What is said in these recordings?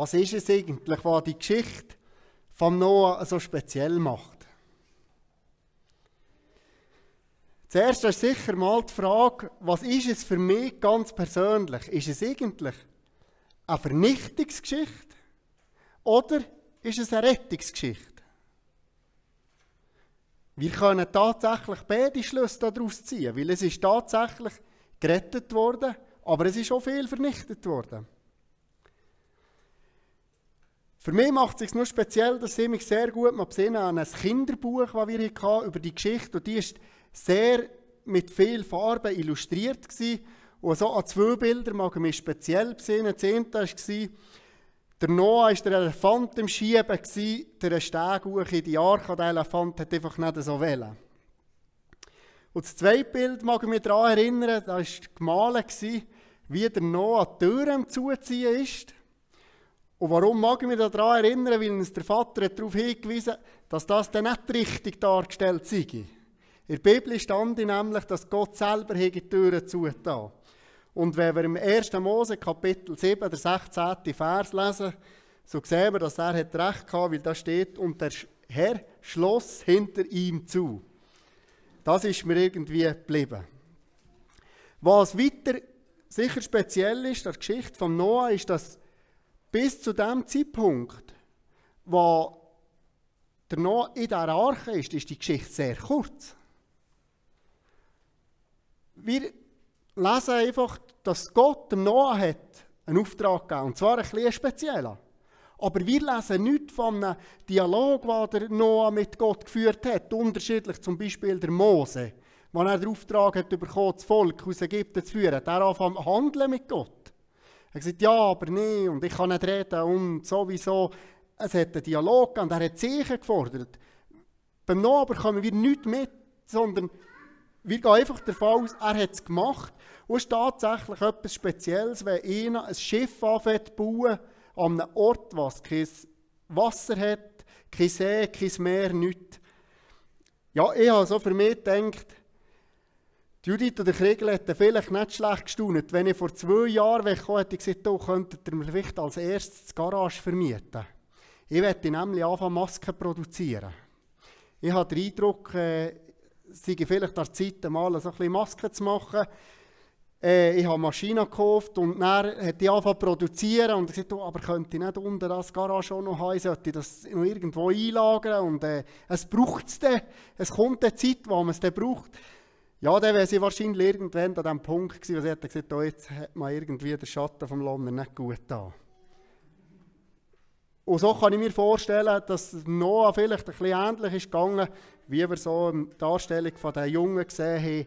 Was ist es eigentlich, was die Geschichte von Noah so speziell macht? Zuerst ist sicher mal die Frage, was ist es für mich ganz persönlich? Ist es eigentlich eine Vernichtungsgeschichte oder ist es eine Rettungsgeschichte? Wir können tatsächlich beide Schlüsse daraus ziehen, weil es ist tatsächlich gerettet worden, aber es ist auch viel vernichtet worden. Für mich macht es sich nur speziell, dass ich mich sehr gut besinnen an ein Kinderbuch, das wir hatten, über die Geschichte. Und die war sehr mit viel Farben illustriert gewesen. Und so an 2 Bilder mag ich mich speziell besinnen. Das eine war, der Noah war der Elefant im Schieben, der Steg hoch in die Arche, der Elefant hat einfach nicht so wollen. Und das zweite Bild mag ich mich daran erinnern, da war gemalt, wie der Noah die Türen am Zuziehen ist. Und warum mag ich mich daran erinnern? Weil uns der Vater hat darauf hingewiesen hat, dass das dann nicht richtig dargestellt sei. In der Bibel stand nämlich, dass Gott selber die Türen zugetan. Und wenn wir im 1. Mose Kapitel 7, der 16. Vers lesen, so sehen wir, dass er recht hatte, weil da steht, und der Herr schloss hinter ihm zu. Das ist mir irgendwie geblieben. Was weiter sicher speziell ist, der Geschichte von Noah, ist, dass bis zu dem Zeitpunkt, wo der Noah in dieser Arche ist die Geschichte sehr kurz. Wir lesen einfach, dass Gott dem Noah einen Auftrag gegeben hat, und zwar ein bisschen spezieller. Aber wir lesen nichts von einem Dialog, den der Noah mit Gott geführt hat, unterschiedlich zum Beispiel der Mose, wo er den Auftrag hat bekommen, das Volk aus Ägypten zu führen. Der anfängt zu handeln mit Gott. Er hat gesagt, ja, aber nee, und ich kann nicht reden und sowieso. Es hat einen Dialog gegeben, und er hat Zeichen gefordert. Beim Noah bekommen wir nichts mit, sondern wir gehen einfach davon aus, er hat es gemacht. Und es ist tatsächlich etwas Spezielles, wenn einer ein Schiff anfängt zu bauen, an einem Ort, was kein Wasser hat, kein See, kein Meer, nichts. Ja, ich habe so für mich gedacht, Judith oder Kriegel hätten vielleicht nicht schlecht gestaunt, wenn ich vor 2 Jahren weggekommen hätte, gesagt, du könntet ihr mir vielleicht als erstes die Garage vermieten. Ich möchte nämlich anfangen, Masken produzieren. Ich habe den Eindruck, sei vielleicht an der Zeit, mal so ein bisschen Masken zu machen. Ich habe Maschinen gekauft und dann hat ich angefangen zu produzieren und gesagt, oh, aber könnte ich nicht unter das Garage auch noch haben, sollte ich das noch irgendwo einlagern und es braucht es dann, es kommt eine Zeit, wo man es dann braucht. Ja, dann wäre sie wahrscheinlich irgendwann an dem Punkt gewesen, wo sie gesagt hat, oh, jetzt hat man irgendwie den Schatten vom Lohner nicht gut da. Und so kann ich mir vorstellen, dass Noah vielleicht ein bisschen ähnlich ist gegangen, wie wir so in der Darstellung von den Jungen gesehen haben.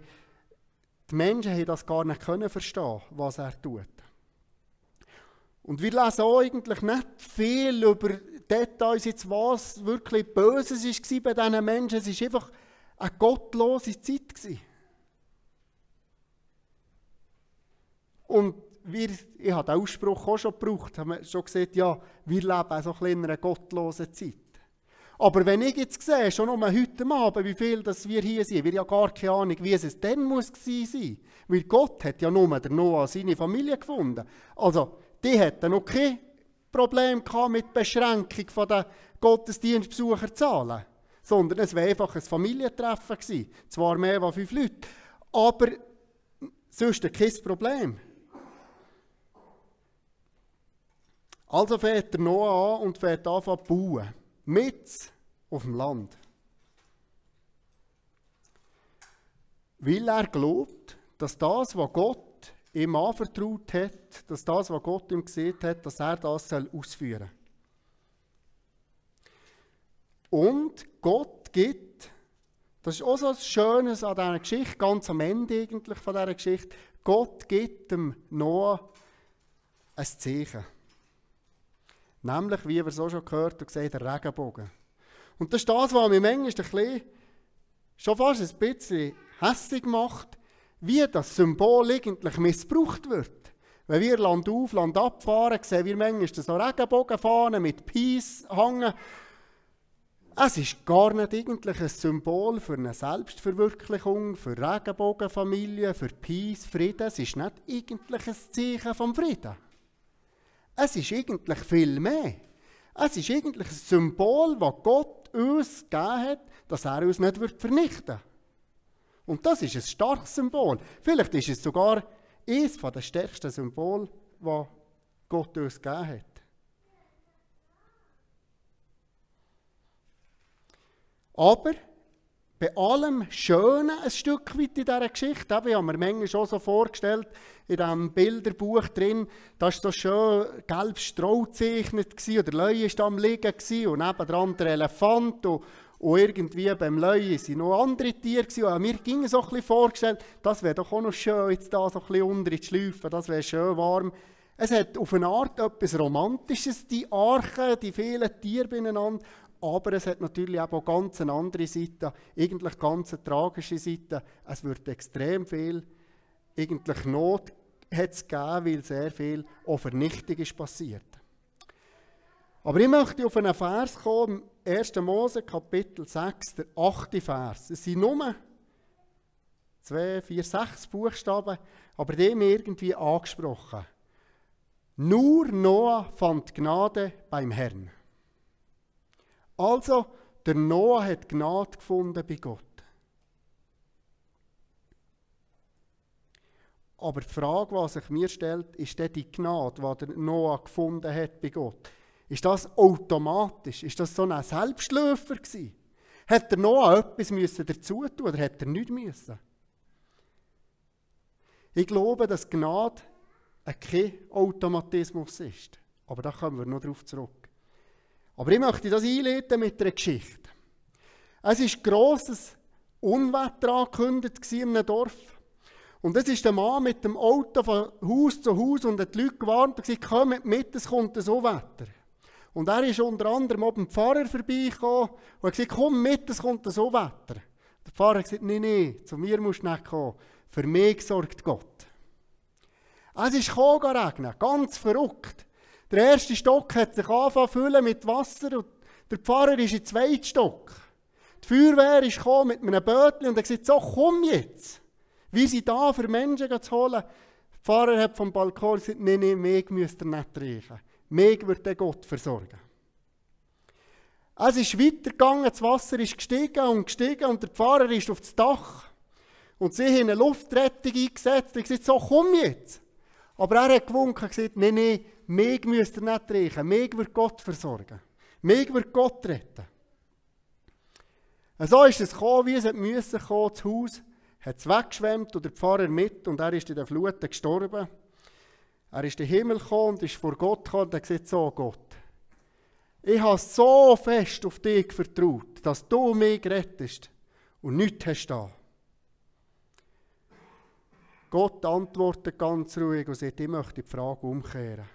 Die Menschen haben das gar nicht verstehen, was er tut. Und wir lesen auch eigentlich nicht viel über Details, jetzt, was wirklich Böses war bei diesen Menschen. Es war einfach eine gottlose Zeit. Und ich habe den Ausspruch auch schon gebraucht, haben schon gesagt, ja, wir leben so ein bisschen in einer gottlosen Zeit. Aber wenn ich jetzt sehe, schon noch heute Abend, wie viel das wir hier sind, wir haben ja gar keine Ahnung, wie es dann muss sein. Weil Gott hat ja nur der Noah seine Familie gefunden. Also, die hätten noch kein Problem gehabt mit Beschränkung von der Gottesdienstbesucherzahlen. Sondern es wäre einfach ein Familientreffen gewesen. Zwar mehr als 5 Leute, aber sonst kein Problem. Also fährt der Noah an und fährt an zu bauen. Mit auf dem Land. Weil er glaubt, dass das, was Gott ihm anvertraut hat, dass das, was Gott ihm gesagt hat, dass er das ausführen soll. Und Gott gibt, das ist auch so etwas Schönes an dieser Geschichte, ganz am Ende eigentlich von dieser Geschichte, Gott gibt dem Noah ein Zeichen. Nämlich, wie wir es auch schon gehört und gesehen, der Regenbogen. Und das ist das, was mich manchmal ein bisschen, schon fast ein bisschen hässlich macht, wie das Symbol eigentlich missbraucht wird. Wenn wir Land auf, Land abfahren, sehen wir manchmal so Regenbogenfahnen mit Peace hängen. Es ist gar nicht eigentlich ein Symbol für eine Selbstverwirklichung, für Regenbogenfamilie, für Peace, Frieden. Es ist nicht eigentlich ein Zeichen vom Frieden. Es ist eigentlich viel mehr. Es ist eigentlich ein Symbol, das Gott uns gegeben hat, dass er uns nicht vernichten wird. Und das ist ein starkes Symbol. Vielleicht ist es sogar eines der stärksten Symbole, das Gott uns gegeben hat. Aber bei allem Schönen ein Stück weit in dieser Geschichte, ich habe mir manchmal schon so vorgestellt, in diesem Bilderbuch drin, da war so schön gelbes Stroh gezeichnet und der Löwe war da am Liegen und nebendran der Elefant und irgendwie beim Löwe waren noch andere Tiere und mir ging so ein bisschen vorgestellt, das wäre doch auch noch schön, jetzt da so ein bisschen unter die Schleife, das wäre schön warm. Es hat auf eine Art etwas Romantisches, die Arche, die vielen Tiere beieinander, aber es hat natürlich auch ganz eine andere Seite, eigentlich ganz eine tragische Seite. Es wird extrem viel eigentlich Not hat's gegeben, weil sehr viel auch Vernichtung ist passiert. Aber ich möchte auf einen Vers kommen, 1. Mose, Kapitel 6, der 8. Vers. Es sind nur 2, 4, 6 Buchstaben, aber die haben wir irgendwie angesprochen. Nur Noah fand Gnade beim Herrn. Also, der Noah hat Gnade gefunden bei Gott. Aber die Frage, die sich mir stellt, ist die Gnade, die der Noah gefunden hat bei Gott. Ist das automatisch? Ist das so ein Selbstläufer gewesen? Hat der Noah etwas dazu tun oder hat er nichts müssen? Ich glaube, dass Gnade kein Automatismus ist. Aber da kommen wir noch darauf zurück. Aber ich möchte das einleiten mit einer Geschichte. Es war ein grosses Unwetter angekündigt in einem Dorf. Und es ist der Mann mit dem Auto von Haus zu Haus und hat die Leute gewarnt und gesagt, kommt mit, es kommt so Wetter. Und er ist unter anderem oben dem Pfarrer vorbeigekommen und hat gesagt, komm mit, es kommt so Wetter. Der Pfarrer hat gesagt, nein, zu mir musst du nicht kommen. Für mich sorgt Gott. Es ist regnen, ganz verrückt. Der erste Stock hat sich angefangen zu füllen mit Wasser und der Pfarrer ist im zweiten Stock. Die Feuerwehr ist gekommen mit einem Bötchen und hat gesagt, so komm jetzt. Wir sind da, für Menschen zu holen. Der Pfarrer hat vom Balkon gesagt, nein, mich müsst ihr nicht reichen. Mich wird der Gott versorgen. Es ist weitergegangen, das Wasser ist gestiegen und der Pfarrer ist auf das Dach. Und sie haben eine Luftrettung eingesetzt und gesagt, so komm jetzt. Aber er hat gewunken und gesagt, nein, mich müsst ihr nicht reichen. Mich wird Gott versorgen. Mich wird Gott retten. Und so ist es gekommen, wie es musste kommen, das Haus hat es weggeschwemmt und der Pfarrer mit und er ist in der Flut gestorben. Er ist in den Himmel gekommen und ist vor Gott gekommen und hat gesagt, so Gott, ich habe so fest auf dich vertraut, dass du mich rettest und nichts hast da. Gott antwortet ganz ruhig und sagt, ich möchte die Frage umkehren.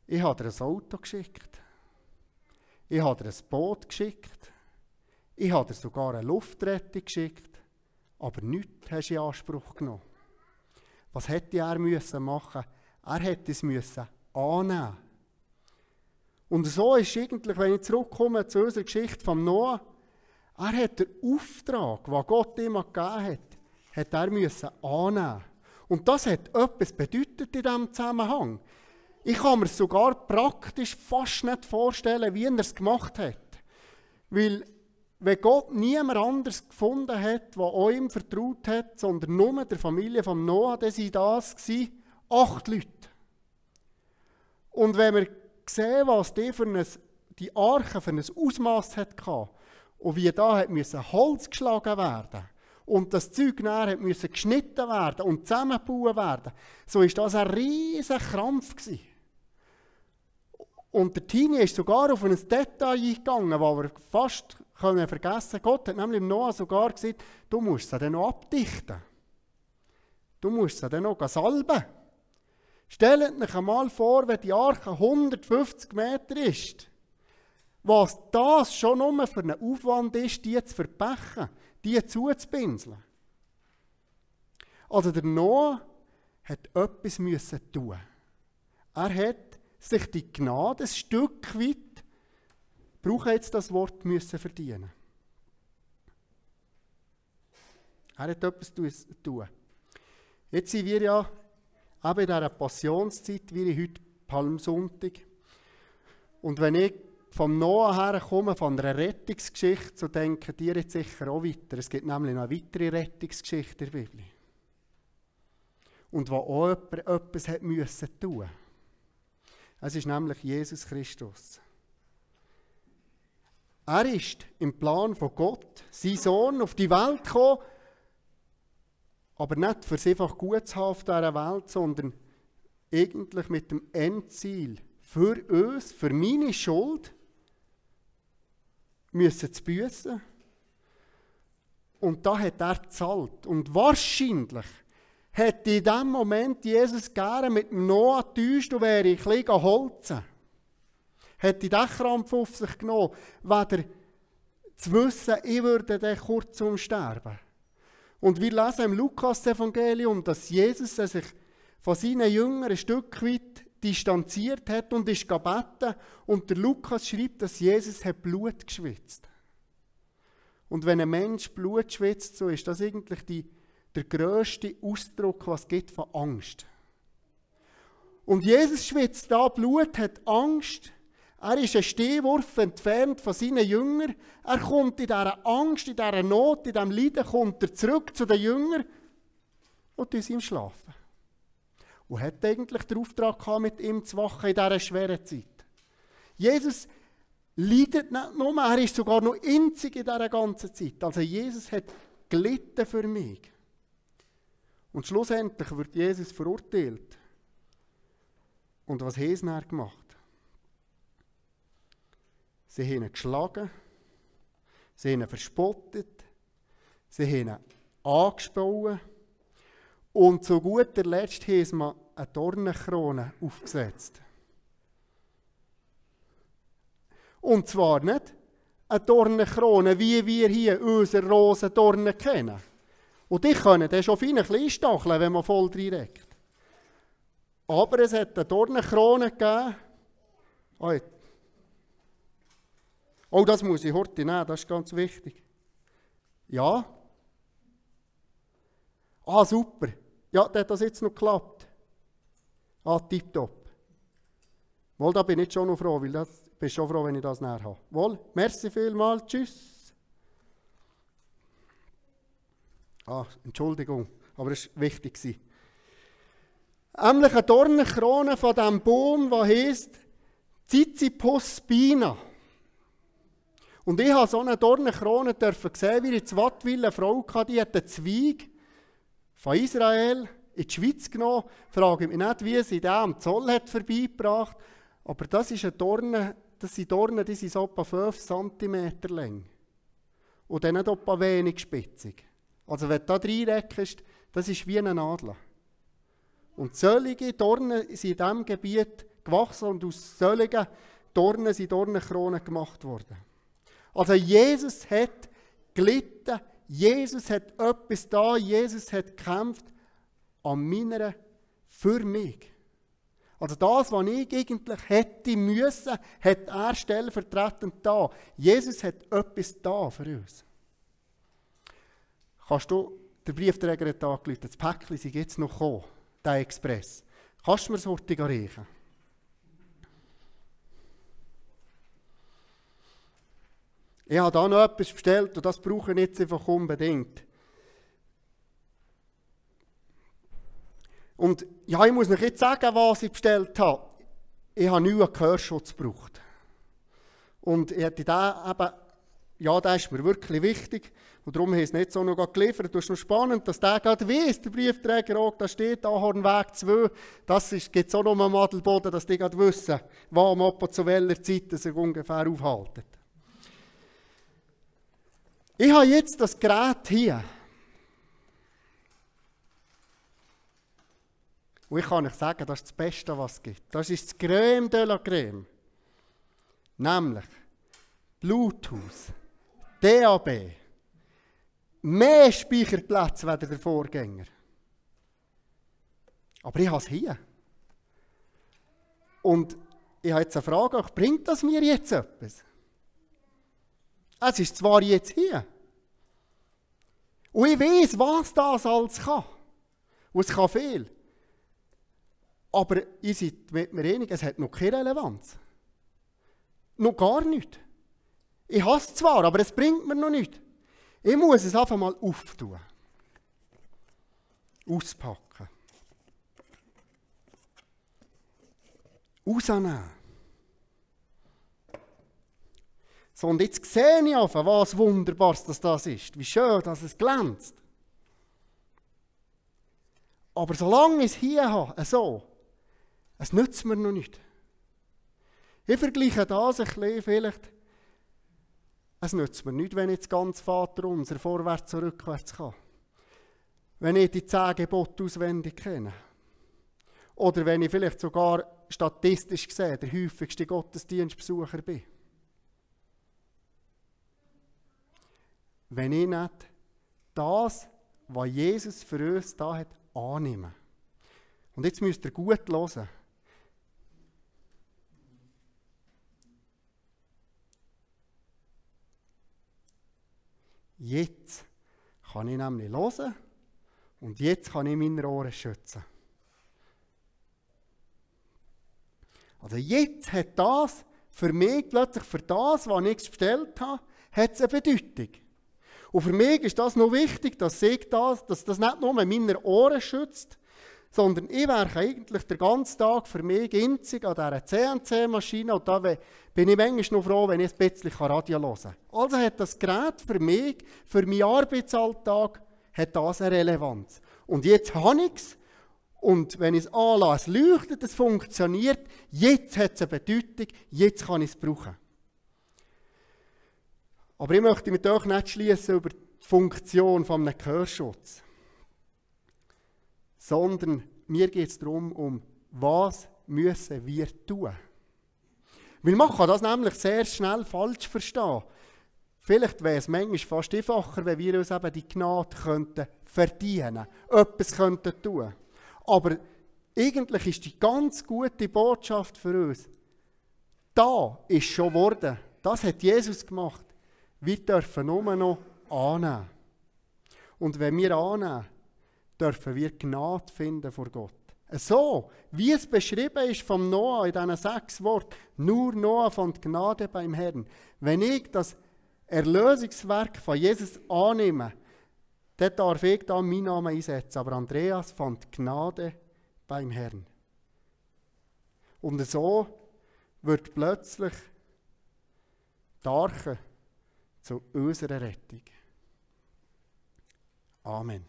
Ich habe dir ein Auto geschickt. Ich habe dir ein Boot geschickt. Ich habe dir sogar eine Luftrettung geschickt. Aber nichts hast du in Anspruch genommen. Was hätte er machen müssen? Er hätte es annehmen. Und so ist eigentlich, wenn ich zurückkomme zu unserer Geschichte von Noah, er hat den Auftrag, den Gott ihm gegeben hat er annehmen. Und das hat etwas bedeutet in diesem Zusammenhang. Ich kann mir sogar praktisch fast nicht vorstellen, wie er es gemacht hat. Weil wenn Gott niemand anders gefunden hat, der auch ihm vertraut hat, sondern nur der Familie von Noah, dann waren das 8 Leute. Und wenn wir sehen, was die Arche für ein Ausmaß hatte und wie da Holz geschlagen werden und das Zeug nachher musste geschnitten werden und zusammengebaut werden, so war das ein riesiger Krampf gewesen. Und der Tini ist sogar auf ein Detail eingegangen, das wir fast vergessen können. Gott hat nämlich Noah sogar gesagt, du musst sie dann noch abdichten. Du musst sie dann noch salben. Stellt euch einmal vor, wenn die Arche 150 Meter ist, was das schon nur für einen Aufwand ist, die zu verpechen, die zuzupinseln. Also der Noah hat etwas tun. Er hat sich die Gnade ein Stück weit, ich brauche jetzt das Wort, verdienen. Er hat etwas tun. Jetzt sind wir ja eben in dieser Passionszeit, wie ich heute Palmsonntag. Und wenn ich vom Noah herkomme, von einer Rettungsgeschichte, so denken die jetzt sicher auch weiter. Es gibt nämlich noch eine weitere Rettungsgeschichte in der Bibel. Und wo auch jemand etwas hat müssen tun. Es ist nämlich Jesus Christus. Er ist im Plan von Gott, sein Sohn, auf die Welt gekommen, aber nicht für es einfach gut zu haben auf dieser Welt, sondern eigentlich mit dem Endziel, für uns, für meine Schuld, müssen zu büssen. Und da hat er gezahlt. Und wahrscheinlich hätte in diesem Moment Jesus gerne mit dem Noah getäuscht und wäre ein bisschen geholfen. Hätte den Krampf auf sich genommen, weder zu wissen, ich würde dann kurzum sterben. Und wir lesen im Lukas-Evangelium, dass Jesus sich von seinen Jüngern ein Stück weit distanziert hat und ist gebeten. Und der Lukas schreibt, dass Jesus hat Blut geschwitzt. Und wenn ein Mensch Blut schwitzt, so ist das eigentlich der grösste Ausdruck, was es gibt von Angst. Und Jesus schwitzt da Blut, hat Angst. Er ist ein Stehwurf entfernt von seinen Jüngern. Er kommt in dieser Angst, in dieser Not, in diesem Leiden, kommt er zurück zu den Jüngern und die ihm schlafen. Und hat eigentlich den Auftrag gehabt, mit ihm zu wachen in dieser schweren Zeit. Jesus leidet nicht nur, er ist sogar noch einzig in dieser ganzen Zeit. Also Jesus hat gelitten für mich. Und schlussendlich wird Jesus verurteilt. Und was haben sie dann gemacht? Sie haben ihn geschlagen, sie haben ihn verspottet, sie haben ihn angesprochen und zu guter Letzt haben sie mir eine Dornenkrone aufgesetzt. Und zwar nicht eine Dornenkrone, wie wir hier unsere Rosendornen kennen. Und die können dann schon fein klein stacheln, wenn man voll reinregt. Aber es hat eine Dornenkrone gegeben. Oh, das muss ich heute nehmen, das ist ganz wichtig. Ja. Ah, super. Ja, das hat das jetzt noch geklappt. Ah, tipptopp. Wohl, da bin ich schon noch froh, weil ich bin schon froh, wenn ich das näher habe. Wohl, merci vielmals, tschüss. Ah, Entschuldigung, aber es war wichtig. Nämlich eine Dornenkrone von diesem Baum, der heisst Ziziphus spina. Und ich habe so eine Dornenkrone sehen, wie in Wattwil eine Frau hatte, die hat einen Zweig von Israel in die Schweiz genommen. Frage mich nicht, wie sie den am Zoll hat vorbeigebracht. Aber das ist eine Dorne, das sind Dornen, die sind so etwa 5 cm lang. Und dann nicht etwa wenig spitzig. Also wenn du da reinreckst, das ist wie eine Nadel. Und solche Dornen sind in diesem Gebiet gewachsen und aus solchen Dornen sind Dornenkronen gemacht worden. Also Jesus hat gelitten, Jesus hat etwas da, Jesus hat gekämpft an meiner für mich. Also das, was ich eigentlich hätte müssen, hat er stellvertretend da. Jesus hat etwas da für uns. Kannst du, der Briefträger hat angerufen, das Päckchen ist jetzt noch gekommen, der Express. Kannst du mir das heute reichen? Ich habe da noch etwas bestellt und das brauche ich jetzt einfach unbedingt. Und ja, ich muss euch jetzt sagen, was ich bestellt habe. Ich habe neuen Gehörschutz gebraucht. Und ich hätte den eben, ja, der ist mir wirklich wichtig. Und darum habe ich es nicht so noch geliefert. Das ist noch spannend, dass der gerade weiss, der Briefträger auch, da steht Ahornweg 2. Das gibt es auch noch am Adelboden, dass die gerade wissen, wann man zu welcher Zeit sich ungefähr aufhalten. Ich habe jetzt das Gerät hier. Und ich kann euch sagen, das ist das Beste, was es gibt. Das ist das Crème de la Crème. Nämlich Bluetooth, DAB, mehr Speicherplätze als der Vorgänger. Aber ich habe es hier. Und ich habe jetzt eine Frage, bringt das mir jetzt etwas? Es ist zwar jetzt hier. Und ich weiss, was das alles kann. Und es kann viel. Aber ihr seid mit mir einig, es hat noch keine Relevanz. Noch gar nichts. Ich habe es zwar, aber es bringt mir noch nichts. Ich muss es einfach mal auftun. Auspacken. Rausnehmen. So, und jetzt sehe ich einfach, was Wunderbares das ist. Wie schön, dass es glänzt. Aber solange ich es hier habe, so, es nützt mir noch nicht. Ich vergleiche das ein bisschen vielleicht. Es nützt mir nicht, wenn ich das ganze Vaterunser vorwärts und rückwärts kann. Wenn ich die 10 Gebote auswendig kenne. Oder wenn ich vielleicht sogar statistisch gesehen der häufigste Gottesdienstbesucher bin. Wenn ich nicht das, was Jesus für uns da hat, annehme. Und jetzt müsst ihr gut hören. Jetzt kann ich nämlich hören und jetzt kann ich meine Ohren schützen. Also jetzt hat das für mich plötzlich, für das, was ich bestellt habe, hat es eine Bedeutung. Und für mich ist das noch wichtig, dass das nicht nur meine Ohren schützt, sondern ich werke eigentlich den ganzen Tag für mich einzig an dieser CNC-Maschine und da bin ich manchmal noch froh, wenn ich ein bisschen Radio hören kann. Also hat das Gerät für mich, für meinen Arbeitsalltag, hat das eine Relevanz. Und jetzt habe ich es und wenn ich es anlasse, es leuchtet, es funktioniert, jetzt hat es eine Bedeutung, jetzt kann ich es brauchen. Aber ich möchte mit euch nicht schließen über die Funktion eines Gehörschutzes. Sondern mir geht es darum, was müssen wir tun. Weil man kann das nämlich sehr schnell falsch verstehen. Vielleicht wäre es manchmal fast einfacher, wenn wir uns eben die Gnade verdienen könnten, etwas könnten tun. Aber eigentlich ist die ganz gute Botschaft für uns, da ist schon geworden. Das hat Jesus gemacht. Wir dürfen nur noch annehmen. Und wenn wir annehmen, dürfen wir Gnade finden vor Gott. So, wie es beschrieben ist vom Noah in diesen 6 Worten, nur Noah fand Gnade beim Herrn. Wenn ich das Erlösungswerk von Jesus annehme, dann darf ich da meinen Namen einsetzen. Aber Andreas fand Gnade beim Herrn. Und so wird plötzlich die Arche zu unserer Rettung. Amen.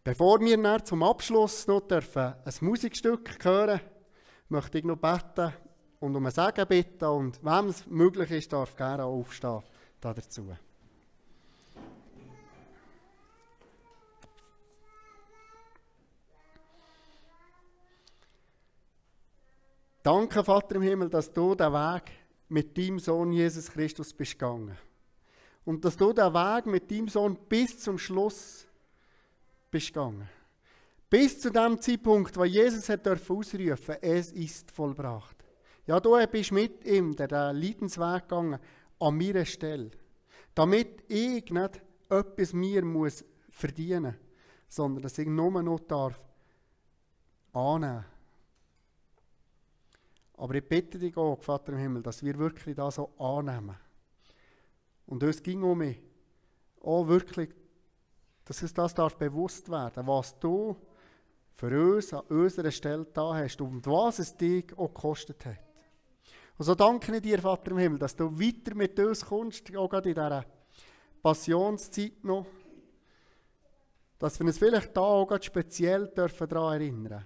Bevor wir dann zum Abschluss noch ein Musikstück hören, möchte ich noch beten und um ein Segen bitten. Und wem es möglich ist, darf gerne auch aufstehen dazu. Danke, Vater im Himmel, dass du den Weg mit deinem Sohn Jesus Christus bist gegangen. Und dass du den Weg mit deinem Sohn bis zum Schluss bist gegangen. Bis zu dem Zeitpunkt, wo Jesus hat ausrufen durfte, es ist vollbracht. Ja, du bist mit ihm den Leidensweg gegangen, an meiner Stelle. Damit ich nicht etwas mir muss verdienen muss, sondern dass ich nur noch darf annehmen. Aber ich bitte dich auch, Vater im Himmel, dass wir wirklich das so annehmen. Und uns ging um mich auch wirklich, dass uns das darf bewusst werden, was du für uns an unserer Stelle da hast und was es dich auch gekostet hat. Und so danke ich dir, Vater im Himmel, dass du weiter mit uns kommst, auch gerade in dieser Passionszeit noch, dass wir uns vielleicht da auch gerade speziell daran erinnern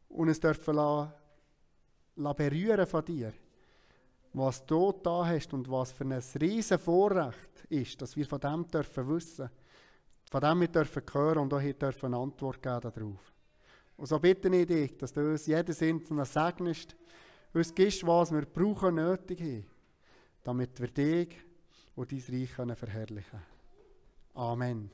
und uns dürfen berühren von dir, was du da hast und was für ein riesen Vorrecht ist, dass wir von dem dürfen wissen, von dem wir dürfen hören und auch hier dürfen eine Antwort geben darauf. Und so bitte ich dich, dass du uns jeden Einzelnen segnest, uns gibst, was wir brauchen und nötig haben, damit wir dich und dein Reich verherrlichen können. Amen.